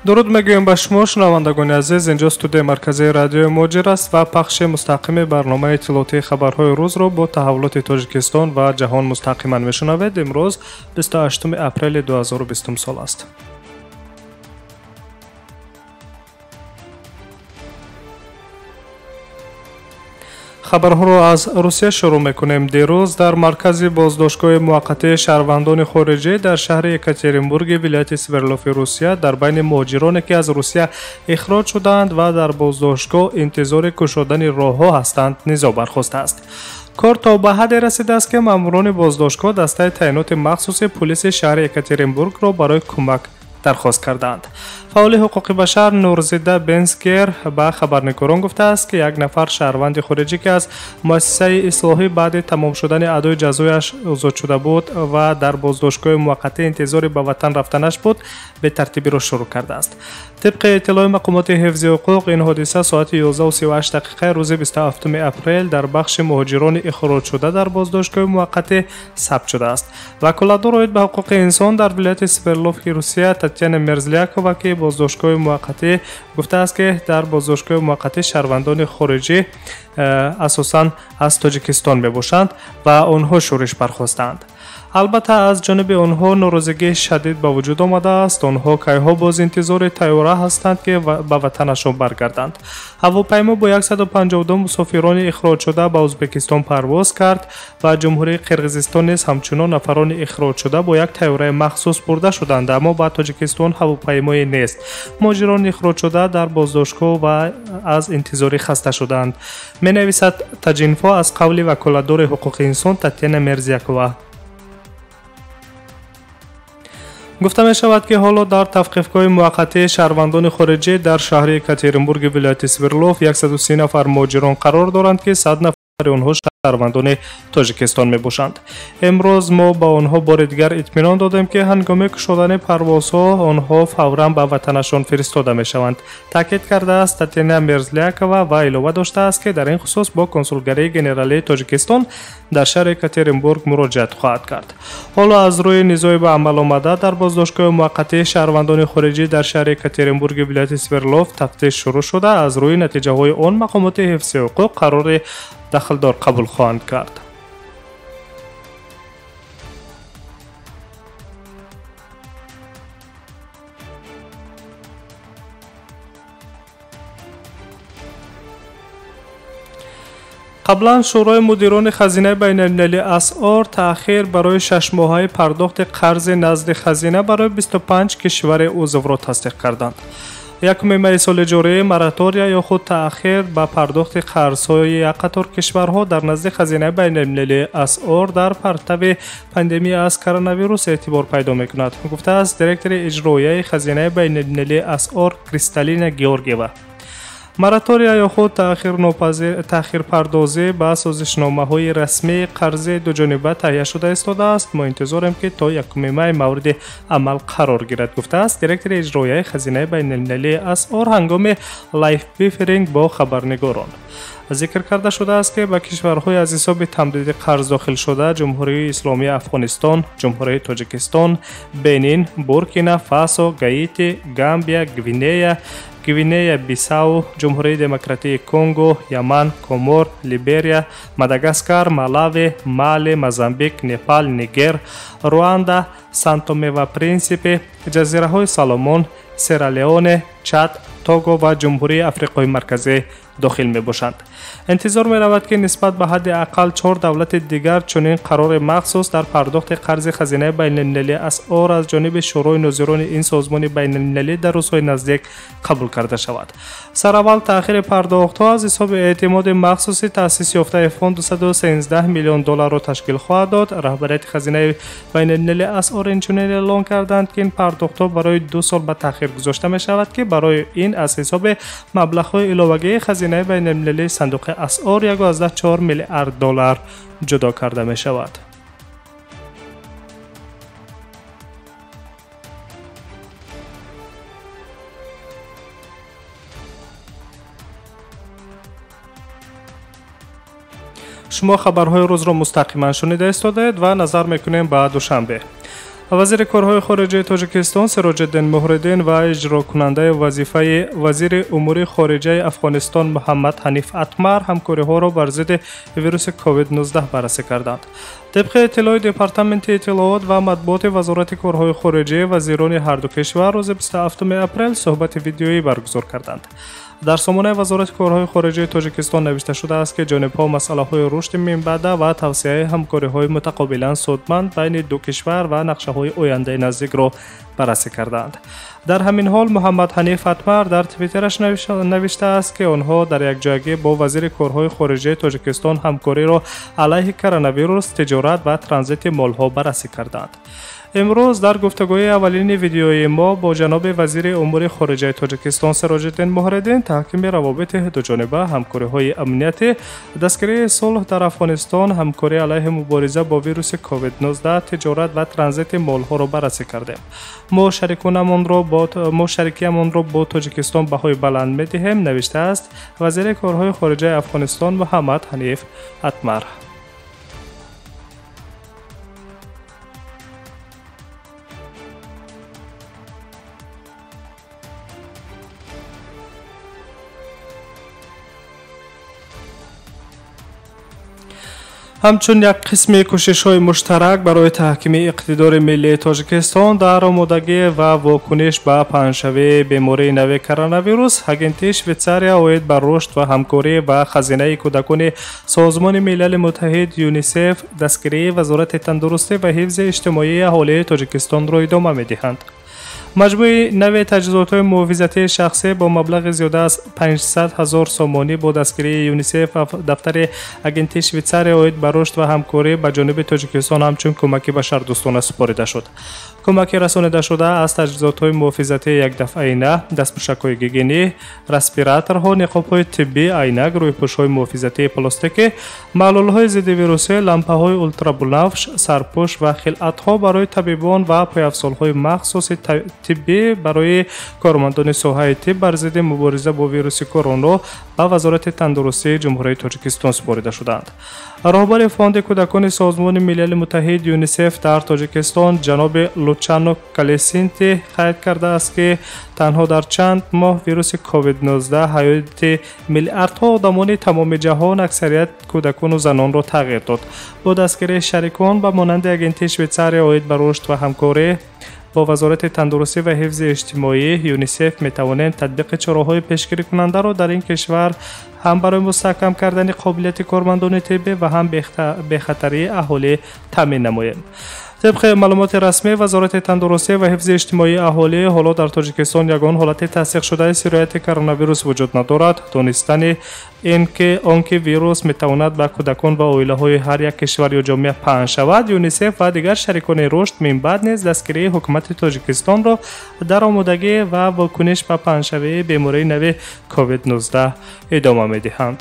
Дуруд мегӯем ба шумо, шунавандагони азиз. Инҷо студияи марказии радиои Муҳоҷир аст ва пахши мустақими барномаи иттилоотии хабарҳои рӯзро бо таҳаввулоти Тоҷикистон ва ҷаҳон мустақиман мешунавед. Имрӯз 28 апрели 2020 сол аст. Хабарҳоро аз Русия шурӯъ мекунем. Дирӯз дар маркази боздоштгоҳи муваққатии шаҳрвандони хориҷӣ дар шаҳри Екатеринбурги вилояти Свердлови Русия дар байни муҳоҷироне, ки аз Русия ихроҷ шудаанд ва дар боздоштгоҳ интизори кушодани роҳҳо ҳастанд, низоъ бархостааст. Кор то ба ҳадде расидааст, ки маъмурони боздоштгоҳ дастаи таъиноти махсуси пулиси шаҳри Екатеринбургро барои кӯмак дархост кардаанд. Фаъоли ҳуқуқи башар Нурзида Бенскер ба хабарнигорон гуфтааст, ки як нафар шаҳрванди хориҷӣ, ки аз муассисаи ислоҳӣ баъди тамом шудани адои ҷазояш озод шуда буд ва дар боздоштгоҳи муваққатӣ интизори ба ватан рафтанаш буд, бетартибиро шурӯъ кардааст. Тибқи иттилои мақомоти ҳифзи ҳуқуқ, ин ҳодиса соати 11:38 дақиқаи рӯзи 27 апрел дар бахши муҳоҷирони ихроҷшуда дар боздоштгоҳи муваққатӣ сабт шудааст. Ваколатдор оид ба ҳуқуқи инсон дар вилояти Свердловки Русия Татьяна Мерзлякова, ки боздоштгоҳи муваққатӣ гуфтааст, ки дар боздоштгоҳи муваққатӣ шаҳрвандони хориҷӣ асосан аз Тоҷикистон мебошанд ва онҳо шӯриш бархостаанд. Албатта, аз ҷониби онҳо норозигии шадид ба вуҷуд омадааст. Онҳо кайҳо боз интизори тайёра ҳастанд, ки ба ватанашон баргарданд. Ҳавопаймо бо 152 мусофирони ихроҷшуда ба Ӯзбекистон парвоз кард ва Ҷумҳурии Қирғизистон низ ҳамчунон нафарони ихроҷшуда бо як тайёраи махсус бурда шуданд, аммо ба Тоҷикистон ҳавопаймое нест. Муҳоҷирони ихроҷшуда дар боздоштгоҳ ва аз интизорӣ хаста шуданд, менависад Таҷинфо аз қавли ваколатдори ҳуқуқи инсон Татьяна Мерзякова. Гуфта мешавад, ки ҳоло дар тавқифгоҳи муваққатии шаҳрвандони хориҷӣ дар шаҳри Екатеринбурги вилояти Свердлов 130 нафар муҳоҷирон қарор доранд, ки 100 нафари онҳо шаҳрвандони Тоҷикистон мебошанд. Имрӯз мо ба онҳо бори дигар итминон додем, ки ҳангоми кушодани парвозҳо онҳо фавран ба ватанашон фиристода мешаванд, таъкид кардааст Татьяна Мерзлякова ва илова доштааст, ки дар ин хусус бо консулгарии генералии Тоҷикистон дар шаҳри Екатеринбург муроҷиат хоҳад кард. Ҳоло аз рӯи низои ба амал омада дар боздоштгоҳи муваққатии шаҳрвандони хориҷӣ дар шаҳри Екатеринбурги вилояти Свердлов тафтиш шурӯъ шуда, аз рӯи натиҷаҳои он мақомоти ҳифзи ҳуқуқ қарори дахлдор қабул хоҳанд кард. Қаблан Шӯрои мудирони хазинаи байналмилалии асъор таъхир барои шашмоҳаи пардохти қарзи назди хазина барои 25 кишвари узвро тасдиқ карданд. 1 майи соли ҷорӣ моратория ё худ таъхир ба пардохти қарзҳои як қатор кишварҳо дар назди хазинаи байналмилалии асъор дар партави пандемия аз коронавирус эътибор пайдо мекунад, гуфтааст директори иҷроияи хазинаи байналмилалии асъор Кристалина Георгиева. Моратория ё худ таъхирпардозӣ ба созишномаҳои расмии қарзи дуҷониба таҳия шуда истодааст. Мо интизорем, ки то 1 май мавриди амал қарор гирад, гуфтааст директори иҷроияи хазинаи байналмилалии асъор ҳангоми лайфбрифинг бо хабарнигорон. Зикр карда шудааст, ки ба кишварҳои аз ҳисоби тамдиди қарз дохил шуда Ҷумҳурии Исломии Афғонистон, Ҷумҳурии Тоҷикистон, Бенин, Буркина Фасо, Гаити, Гамбия, Гвинея, Гвинея Бисау, Ҷумҳурии Демократии Конго, Яман, Комор, Либерия, Мадагаскар, Малави, Мали, Мозамбик, Непал, Нигер, Руанда, Сан-Томе ва Принсипе, ҷазираҳои Соломон, Сера-Леоне, Чад, Того ва Ҷумҳурии Африқои Марказӣ дохил мебошанд. Интизор меравад, ки нисбат ба ҳадди ақал 4 давлати дигар чунин қарори махсус дар пардохти қарзи хазинаи байналмилалии асъор аз ҷониби Шӯрои нозирони ин созмони байналмилалӣ дар рӯзҳои наздик қабул карда шавад. Сараввал таъхири пардохтҳо аз ҳисоби эътимоди махсуси таъсис ёфтаи фонд 213 миллион долларро ташкил хоҳад дод. Раҳбарияти хазинаи байналмилалии асъор инчунин эълон карданд, ки ин пардохтҳо барои 2 сол ба таъхир гузошта мешавад, ки барои ин аз ҳисоби маблағҳои иловагии хазинаи байналмилалии сандуқи асъор 1,4 миллиард доллар ҷудо карда мешавад. Шумо хабарҳои рӯзро мустақиман шунида истодаед ва назар мекунем ба Душанбе. Вазири корҳои хориҷаи Тоҷикистон Сироҷиддин Муҳриддин ва иҷрокунандаи вазифаи вазири умури хориҷаи Афғонистон Муҳаммад Ҳаниф Атмар ҳамкориҳоро бар зидди вируси COVID-19 баррасӣ карданд. Тибқи иттилои Департаменти иттилоот ва матбуоти Вазорати корҳои хориҷӣ, вазирони ҳарду кишвар рӯзи 27 апрел суҳбати видеоӣ баргузор карданд. Дар сомонаи Вазорати корҳои хориҷии Тоҷикистон навишта шудааст, ки ҷонибҳо масъалаҳои рушди минбаъда ва тавсеаи ҳамкориҳои мутақобилан судманд байни ду кишвар ва нақшаҳои ояндаи наздикро баррасӣ карданд. Дар ҳамин ҳол Муҳаммад Ҳаниф Атмар дар твиттераш навиштааст, ки онҳо дар якҷоягӣ бо вазири корҳои хориҷии Тоҷикистон ҳамкориро алайҳи коронавирус, тиҷорат ва транзити молҳо баррасӣ карданд. Имрӯз дар гуфтугӯи аввалини видеои мо бо ҷаноби вазири умури хориҷаи Тоҷикистон Сироҷиддин Муҳриддин таҳкими равобити дуҷониба, ҳамкориҳои амниятӣ, дастгирии сулҳ дар Афғонистон, ҳамкорӣ алайҳи мубориза бо вируси COVID-19, тиҷорат ва транзити молҳоро баррасӣ кардем. Мо шарикиамонро бо Тоҷикистон баҳои баланд медиҳем, навиштааст вазири корҳои хориҷаи Афғонистон Муҳаммад Ҳаниф Атмар. Ҳамчун як қисми кӯшишҳои муштарак барои таҳкими иқтидори миллии Тоҷикистон дар омодагӣ ва вокуниш ба паҳншавии бемории нави коронавирус, Агентии Швейтсария оид ба рушд ва ҳамкорӣ ва хазинаи кӯдакони Созмони Милали Муттаҳид ЮНИСЕФ дастгирии Вазорати тандурустӣ ва ҳифзи иҷтимоии аҳолии Тоҷикистонро идома медиҳанд. Маҷмӯи нави таҷҳизотҳои муҳофизатии шахсӣ бо маблағи зиёда аз 500 ҳазор сомонӣ бо дастгирии ЮНИСЕФ ва дафтари Агентии Швейтсария оид ба рушд ва ҳамкорӣ ба ҷониби Тоҷикистон ҳамчун кӯмаки башардӯстона супорида шуд. Кӯмаки расонидашуда аз таҷҳизотҳои муҳофизатии якдафъаина, дастпӯшакҳои гигиенӣ, респираторҳо, ниқобҳои тиббӣ, айнак, рӯйпӯшҳои муҳофизатии пластикӣ, маҳлулҳои зиддивирусӣ, лампаҳои ултрабунафш, сарпӯш ва хилъатҳо барои табибон ва пойафзолҳои махсуси тиббӣ барои кормандони соҳаи тиб бар зидди мубориза бо вируси корона ба Вазорати тандурустии Ҷумҳурии Тоҷикистон супорида шуданд. Роҳбари фонди кӯдакони Созмони Милали Муттаҳид ЮНИСЕФ дар Тоҷикистон ҷаноби Лучано Калесинти қайд кардааст, ки танҳо дар чанд моҳ вируси COVID-19 ҳаёти миллиардҳо одамони тамоми ҷаҳон, аксарият кӯдакону занонро тағйир дод. Бо дастгирии шарикон ба монанди Агентии Швейтсария оид ба рушд ва ҳамкорӣ бо Вазорати тандурустӣ ва ҳифзи иҷтимоӣ ЮНИСЕФ метавонем татбиқи чораҳои пешгирикунандаро дар ин кишвар ҳам барои мустаҳкам кардани қобилияти кормандони тиббӣ ва ҳам бехатарии аҳолӣ таъмин намоем. Тибқи маълумоти расмӣ Вазорати тандурустӣ ва ҳифзи иҷтимоии аҳолӣ, ҳоло дар Тоҷикистон ягон ҳолати тасдиқшудаи сирояти коронавирус вуҷуд надорад. Донистани ин ки он ки вирус метавонад ба кӯдакон ва оилаҳои ҳар як кишвар ё ҷомеа паҳн шавад, ЮНИСЕФ ва дигар шарикони рушд минбаъд низ дастгирии ҳукумати Тоҷикистонро дар омодагӣ ва вокуниш ба паҳншавии бемории нави COVID-19 идома медиҳанд.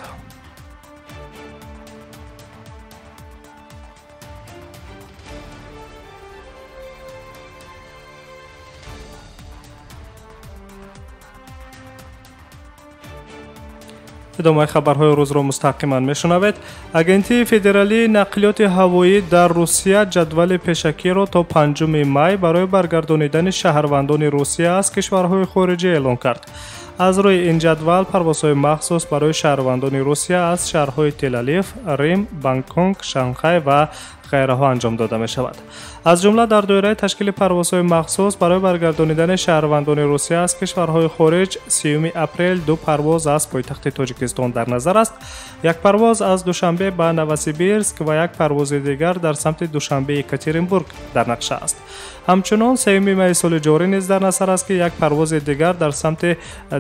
Идомаи хабарҳои рӯзро мустақиман мешунавед. Агентии федералии нақлиёти ҳавоӣ дар Русия ҷадвали пешакиро то 5 май барои баргардонидани шаҳрвандони Русия аз кишварҳои хориҷӣ эълон кард. Аз рӯи ин ҷадвал парвозҳои махсус барои шаҳрвандони Русия аз шаҳрҳои Тель-Авив, Рим, Бангконг, Шанхай ва ғайраҳо анҷом дода мешавад. Аз ҷумла дар доираи ташкили парвозҳои махсус барои баргардонидани шаҳрвандони Русия аз кишварҳои хориҷ 30 апрел ду парвоз аз пойтахти Тоҷикистон дар назар аст. Як парвоз аз Душанбе ба Новосибирск ва як парвози дигар дар самти Душанбе Екатеринбург дар нақша аст. Ҳамчунон 3 майи соли ҷорӣ низ дар назар аст, ки як парвози дигар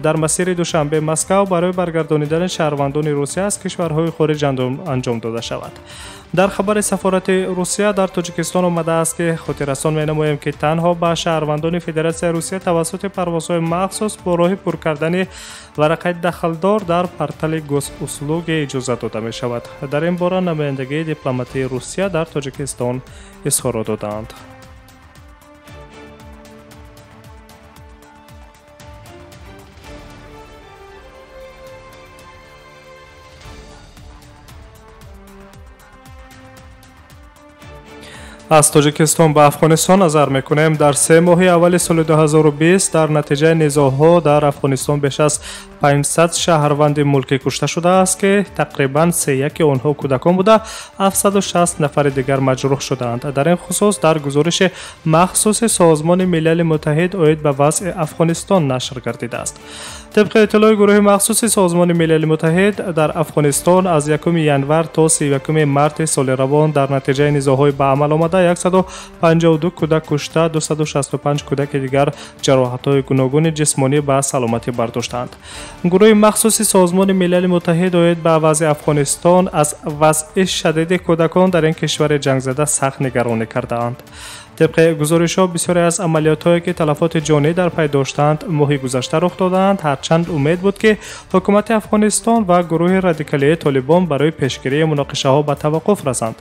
дар масири Душанбе Москав барои баргардонидани шаҳрвандони Русия аз кишварҳои хориҷ анҷом дода шавад. Дар хабари сафорати Русия дар Тоҷикистон омадааст, ки хотиррасон менамоем, ки танҳо ба шаҳрвандони Федератсияи Русия тавассути парвозҳои махсус бо роҳи пур кардани варақаи дахлдор дар портали Госуслуги иҷозат дода мешавад. Дар ин бора намояндагии дипломатии Русия дар Тоҷикистон изҳорот додаанд. Аз Тоҷикистон ба Афғонистон назар мекунем. Дар 3 моҳи аввали соли 2020 дар натиҷаи низоъҳо дар Афғонистон беш аз 500 шаҳрванди мулкӣ кушта шудааст, ки тақрибан 31 онҳо кӯдакон буда, 760 нафари дигар маҷрӯҳ шудаанд. Дар ин хусус дар гузориши махсуси Созмони Милали Муттаҳид оид ба вазъи Афғонистон нашр гардидааст. Тибқи иттилои гурӯҳи махсуси Созмони Милали Муттаҳид, дар Афғонистон аз 1 январ то 31 марти соли равон дар натиҷаи низоъҳои ба амал омада 152 кӯдак кушта, 265 кӯдаки дигар ҷароҳатҳои гуногуни ҷисмонӣ ба саломатӣ бардоштаанд. Гурӯҳи махсуси Созмони Милали Муттаҳид оид ба вазъи Афғонистон аз вазъи шадиди кӯдакон дар ин кишвари ҷангзада сахт нигаронӣ кардаанд. Тибқи гузоришҳо, бисёре аз амалиётҳое ки талафоти ҷонӣ дар пай доштанд, моҳи гузашта рух додаанд. Ҳарчанд умед буд, ки ҳукумати Афғонистон ва гурӯҳи радикалии Толибон барои пешгирии муноқишаҳо ба таваққуф расанд.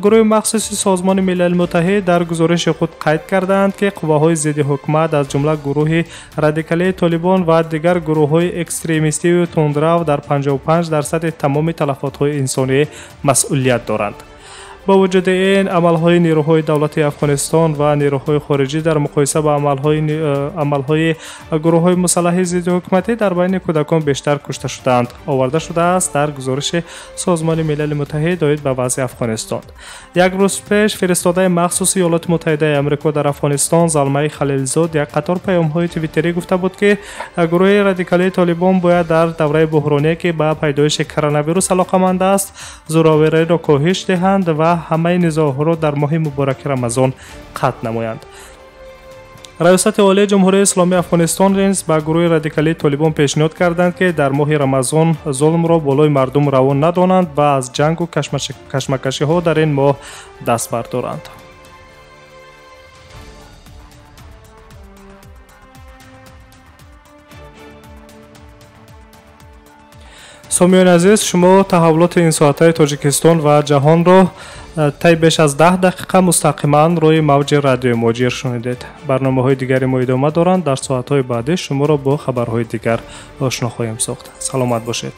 Гурӯҳи махсуси Созмони Милали Муттаҳид дар гузориши худ қайд кардаанд, ки қувваҳои зидди ҳукумат, аз ҷумла гурӯҳи радикалии Толибон ва дигар гурӯҳҳои экстремистию тундрав, дар 55% тамоми талафотҳои инсонӣ масъулият доранд. Бо вуҷуди ин, амалҳои нерӯҳои давлати Афғонистон ва нерӯҳои хориҷӣ дар муқоиса ба амалҳои гурӯҳҳои мусаллаҳи зидди ҳукуматӣ дар байни кӯдакон бештар кушта шудаанд, оварда шудааст дар гузориши Созмони Милали Муттаҳид оид ба вазъи Афғонистон. Як рӯз пеш фиристодаи махсуси Иёлоти Муттаҳидаи Амрико дар Афғонистон Залмаи Халилзод як қатор паёмҳои твиттерӣ гуфта буд, ки гурӯҳи радикалии Толибон бояд дар давраи буҳроние, ки ба пайдоиши коронавирус алоқаманд аст, зӯровариро коҳиш диҳанд ва ҳамаи низоъҳоро дар моҳи мубораки Рамазон қатъ намоянд. Раёсати Олии Ҷумҳурии Исломии Афғонистон низ ба гурӯҳи радикалии Толибон пешниҳод карданд, ки дар моҳи Рамазон зулмро болои мардум равон надонанд ва аз ҷангу кашмакашиҳо дар ин моҳ даст бардоранд. Сомиёни азиз, шумо таҳаввулоти ин соатаи Тоҷикистон ва ҷаҳонро тай беш аз 10 дақиқа мустақиман рӯи мавҷи радиои Муҳоҷир шунидед. Барномаҳои дигари мо идома доранд. Дар соатҳои баъдӣ шуморо бо хабарҳои дигар ошно хоҳем сохт. Саломат бошед.